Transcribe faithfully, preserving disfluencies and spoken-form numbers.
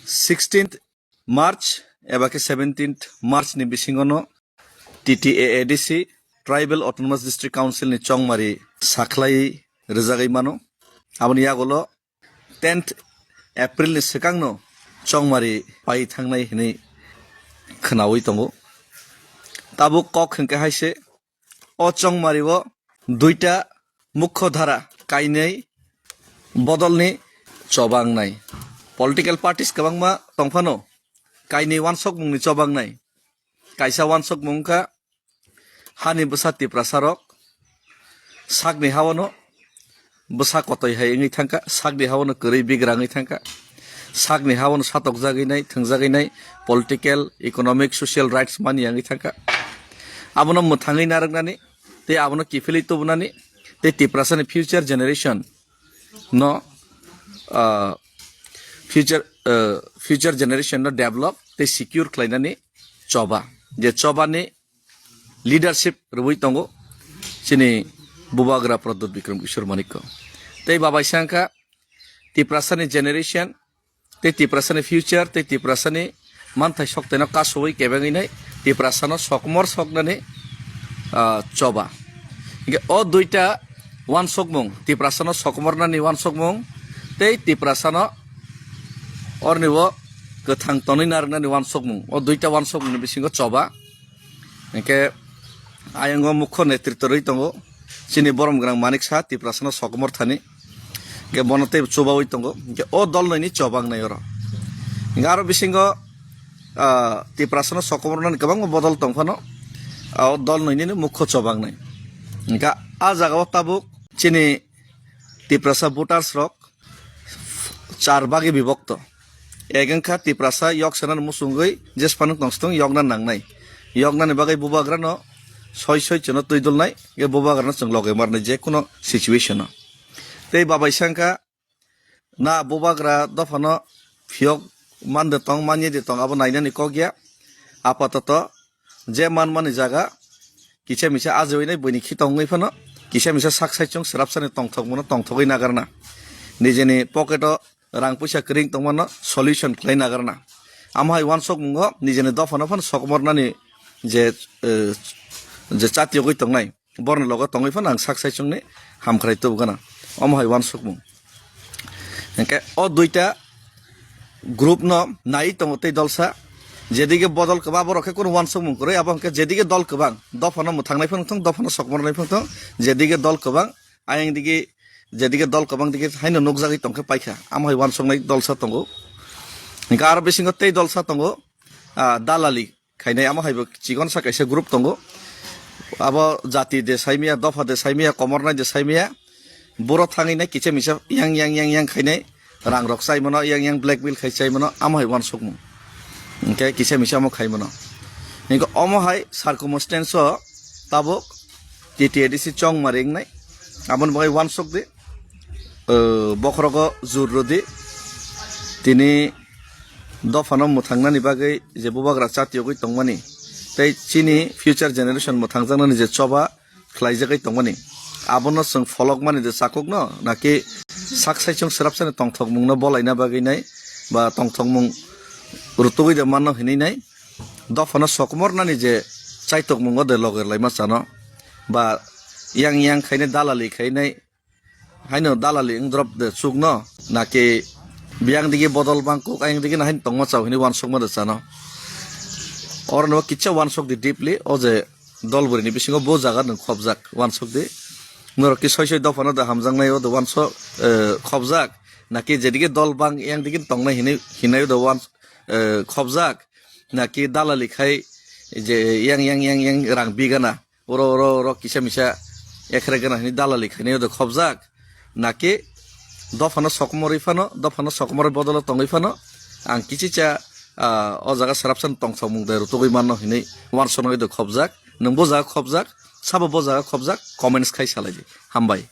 sixteenth March eba khe seventeenth March ni bisingo no T T A A D C, Tribal Autonomous District Council ni chongmari sakhlai rijagwi mano. Aboni yagulo tenth April ni swkangno chongmari pai thangnai hinwi khwnawi tongo. Tabuk kok hwnkhe hai se, o chongmari o duita mukho dhara kainwi bodolni choba wngnai. Political parties kwbangma tongphano kainwi wansokmungni choba wngnai. Kaisa wansokmung wngkha hani bwsa Tiprasa rok sakni hawano bwsa kotoi hai wngwi thangkha, sakni hawano kwrwi bigra wngwi thangkha, sakni hawano satokjagwi nai, thwngjagwi nai, political, economic, social rights mani wngwi thangkha. Abono mwthangwi narwknani tei abono kiphilwi tubunani tei Tiprasani future generation no, ah, future, ah, future generation no develop tei secure khlainani choba, je chobani leadership rwui tongo chini Bubagra Pradyut Bikram Kishore Manikko. Tei babai sangkha Tiprasani generation, tei Tiprasani future, tei Tiprasani manthai soktaino kasowui kebengwi nai Tiprasano sokomor soknani, ah, choba. Hingke o duita wansokmung, Tiprasano sokomornani wansokmung, tei Tiprasano orni o kwthang tonwi narwknani wansokmung, o duita wansokmungni bisingo choba. Hingke ayongo mukho netritw rwi tongo chini borom gwnang Manik Saha, Tiprasano sokomor thani. Hingke bono tei chubawi tongo. Hingke o dol noini choba wngnai oro. Hingke aro bisingo, ah, Tiprasano sokomor nani kwbangma bodol tong phano, ah, o dol noini no mukho choba wngnai. Hingke a jaga o tabuk chini Tiprasa voters rok char bagi bibokto. Ek wngkha Tiprasa yok sanani muchungwi jesphano tongstong yokna nangnai. Yoknani bagwi Bubagrano soi soi chwngno twi dulnai, hingke Bubagrano chwng loge marnai je kuno situation-o. Tei babai sangkha na Bubagra dophano phiyok mande tong, manye de tong, abo nainani kok ya. Apatoto je manmani jaga kisa misa ajewi nai buini khitong wngwi phano kisa misa sak saichung swrapsani tongthokmano tongthogwi nagarna. Nijeni pocket-o rang puisa kwrwng tongmano solution khlai nagarna. Amo hai wansokmungo nijeni dophano phano sokomornani je, eh, je chatiyogwi tongnai, borni logo tongwi phano ang sak saichungni hamkhrai tubugana. Omo hai wansokmung. Hingke o duita group no nai tongo tei dolsa. Jedige bodol kwbang, borok khe kunu wansukmung kwrwi, abo hwnkhe jedige dol kwbang, dophano mwthangnai phano thung, dophano sokmornai phano thung, jedige dol kwbang, ayang dige, jedige dol kwbang dige haino nukjagwi tongkhe paikha, amo hai wansuknai dolsa tongo. Hingke aro bisingo tei dolsa tongo, ah, dalali khainai, amo hai bo chikonsa kaisa group tongo. Abo jati de saimaya, dopha de saimaya, komornai de saimaya, boro thangwi nai kisa misa yang, yang, yang, yang khainai, rang rok chai mano, yang, yang blackmail khai chai mano, amo hai wansukmung. Hingke kisa misa amo khai mano. Hingke omo hai circumstance o tabuk T T A D C chongmari wngnai, aboni bagwi wansuk di, eh, bokhorogo jur rwdi, tini dophano mwthangnani bagwi je bubagra chatiyogwi tongmani, tei chini future generation mwthangjaknani je choba khlaijagwi tongmani, abono chwng pholokmani de chakukno, naki sak saichung swrapsani tongthokmungno bolaina bagwi nai, ba tongthokmung rutugwi de manno hinwi nai, dophano sokomornani je chaitokmungo de loger laima chano, ba yang yang khainai dalali khainai, haino dalali wngdrop de chukno, naki biyang digi bodol bangkuk, ayang digi no haino tongma chao hinwi wansukma de chano. Oro no kisa wansuk di deeply, o je dol bwrwi ni bisingo bo jaga nwng khobjak, wansuk di. Norok ki soi soi dophano de hamjaknai o de wansuk, eh, khobjak, naki jedige dol bang yang digi tongnai hinwi, hinwi o de wans-, eh, khobjak, naki dalali khai je yang yang yang yang rang bigana. Oro, oro, oro kisa misa ekhre gana hini dalali khainai do khobjak. Naki dophano sokomorwi phano, dophano sokomorwi bodolo tongwi phano, ang kichicha, ah, o jaga swrapsan tongthokmung de rutugwi manno hinwi wansuknai do khobjak. Nwng bo jaga khobjak, sabo bo jaga khobjak, comments khai salai di. Hambai.